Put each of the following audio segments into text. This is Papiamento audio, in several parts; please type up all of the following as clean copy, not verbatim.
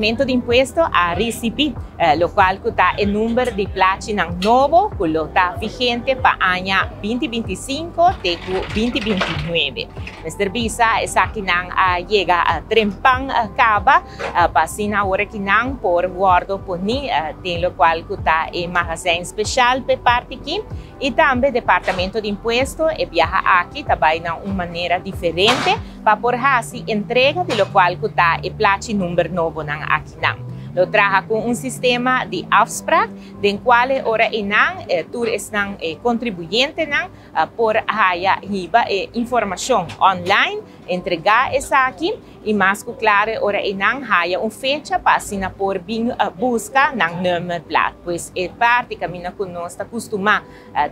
Departamento di Impuesto a ricibi locual cu ta e number di plachinan nobo cu lo ta vigente pa aña 2025 te cu 2029. Mester bisa esakinan a yega trempan caba pa asina awor aki nan por wordo poni den locual cu ta e magazijn special p'e parti aki. Y tambe Departamento di Impuesto e biaha aki ta bay na un manera diferente pa por haci entrega di locual cu ta e plachi number nobonan akinan. Lo traha cu un sistema di afspraak den cual e ora eynan tur esnan e contribuyentenan por haya hiba e informacion online, entrega esaki y mas cu claro e ora eynan haya un fecha pa asina por bin busca nan nummerplaat. Pues e parti caminda cu nos ta custuma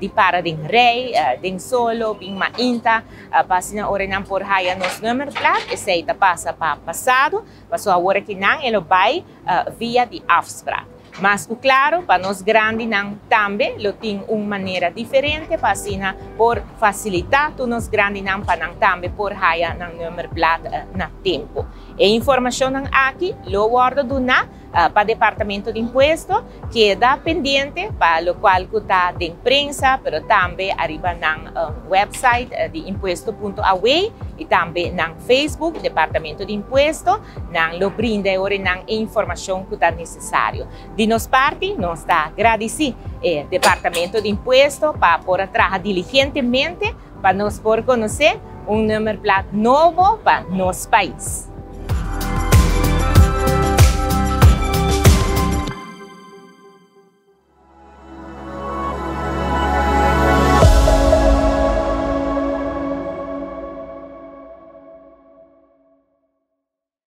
di para den rij, den solo, bin mainta pa asina ora eynan por haya nos nummerplaat, esey ta pasa pa pasado, pasobra awor aki nan e lo bay via di afspraak. Mas cu claro, pa nos grandinan tambe lo tin un manera diferente pa asina por facilita tur nos grandinan pa nan tambe por haya nan nummerplaat na tempo. E informacionnan aki lo wordo duna pa Departamento di Impuesto, keda pendiente pa locual cu ta den prensa, pero tambe ariba nan website di impuesto punto aw y tambe nan Facebook, Departamento di Impuesto, nan lo brinda e ora nan e informacion cu ta necesario. Di nos parti, nos ta gradici e Departamento di Impuesto pa por a traha diligentemente pa nos por conoce un nummerplaat nobo pa nos pais.